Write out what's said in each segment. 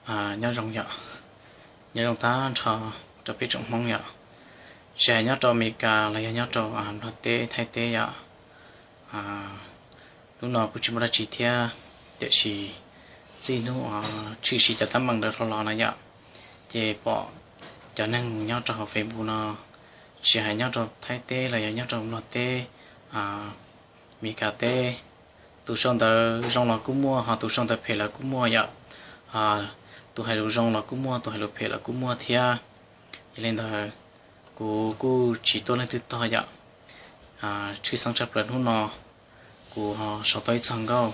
Nyob zoo yom, nyob zoo tag nrho rau peb tsoom Hmoob yom, tsis hais nyob rau Amelikas los yog nyob rau Nplog teb, Thaib teb yom. Hnub no kuj tsis muaj dab tsi thiab, tiam sis txij hnub uas tshwm sim cov teeb meem ntawd dhau los no yom, ces pom cov neeg nyob rau hauv Facebook no, tsis hais nyob rau Thaib teb los yog nyob rau Nplog teb, Amelikas teb, tus sau ntawv zoo los kuj muaj, ho tus sau ntawv phem los kuj muaj yom. Tus hais lus zoo los kuj muaj, tus hais lus phem los kuj muaj thiab. Yog li ntawd, kuv kuj tsis tuav leej twg tog yom. Tshwj xeeb tshaj plaws hnub no, kuv ho sau tau ib txoj nkauj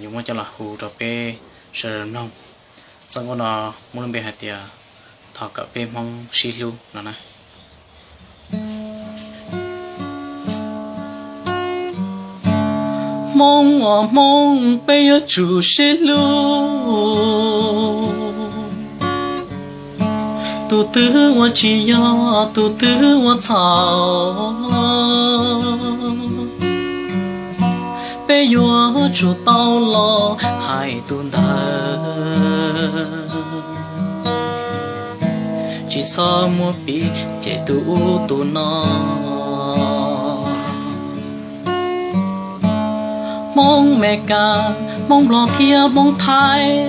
yuav muab coj los hu rau peb sawv daws mloog. Txoj nkauj no muaj lub npe hais tias thov kom peb Hmoob sib hlub no na. Hmoob uas Hmoob peb yuav tsum sib hlub, tus twg ua tsis yog tus twg ua txhaum, peb yuav tsum tau los hais tus ntawd, tsis txhob muab piv cem tus ub tus no. Hmoob Meskas, Hmoob Nplog thiab Hmoob Thaib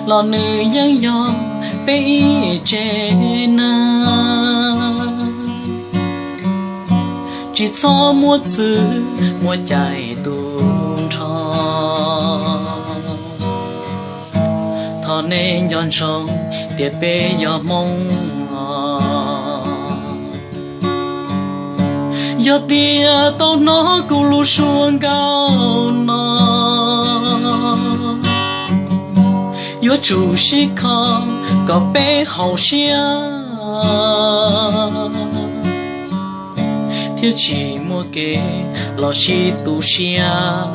los nws yeej yog peb ib tsev neeg, tsis txhob muab txwv muab cais tu nrho. Thov nej nco ntsoov tias peb yog Hmoob. Yog tias tau hnov kuv lus suab nkauj no, yuav tsum sib kho kom peb haum siab, thiab tsis muaj kev los sib tu siab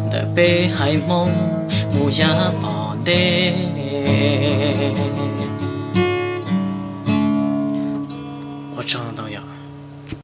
ntawm peb haiv Hmoob mus yav tom ntej.